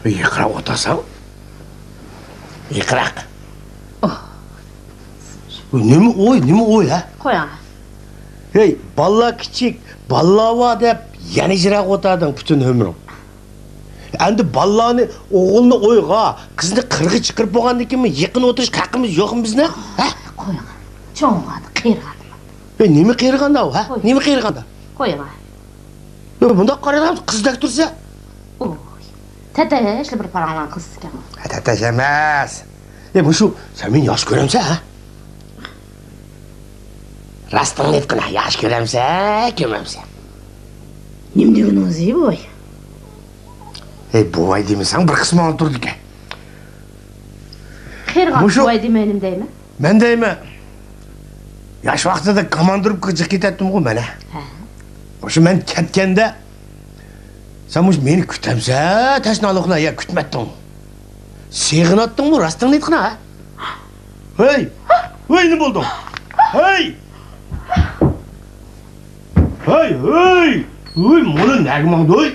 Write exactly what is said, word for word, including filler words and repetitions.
بىر يېقىنراق ئولتۇرساڭ. يېقىنراق. ئوھ. نېمە ئوي، نېمە ئوي، ھە؟ قويۇڭ. ھەي، بالىلار كىچىك، بالىلار بار دەپ يەنە يىراق ئولتۇردۇڭ پۈتۈن ئۆمرۈڭ. ئەمدى بالىلارنى، ئوغۇلنى ئويغا، قىزنى قىرغا چىقىرىپ بولغاندىن كېيىنمۇ يېقىن ئولتۇرۇشقا ھەققىمىز يوقمۇ بىزنىڭ؟ ھە؟ قويۇڭ. چوڭ بولغاندا قېرىغاندا. ھەي، نېمە قېرىغاندا ئۇ، ھە؟ قويۇڭ. نېمە قېرىغاندا؟ قويۇڭ. يا، بۇنداق قارىسام قىزدەك تۇرسا. ئوي، تەتەشلا بىر پاراڭلارنى قىلسىكەن. ھە، تەتەش ئەمەس. يا، مۇشۇ، سەن مېنى ياخشى كۆرەمسەن، ھە؟ راستىڭنى ئېيتقىنا، ياخشى كۆرەمسەن، كۆرمەمسەن؟ نېمە دېگىنىڭىز، بوۋاي؟ ھەي، بوۋاي دېمىسەڭ، بىر قىسمىڭ تۇرىدىكەن. قېرىغان مۇشۇ بوۋاي دېمەيلىمۇ دەيمەن. مەن دەيمەن، ياش ۋاقتىدا كوماندىروپكىغا جىق كېتەتتىمغۇ مەن، ھە؟ ھە. مۇشۇ مەن كەتكەندە، سەن مۇشۇ مېنى كۈتەمسەن، تەشنالىقلا، يا كۈتمەتتىڭمۇ؟ سېغىناتتىڭمۇ، راستىڭنى ئېيتقىنا، ھە؟ ھەي! ھەي، نېمە بولدۇڭ؟ ھەي! ھەي، ھەي! ھەي، مانا نەگە ماڭدى، ھەي؟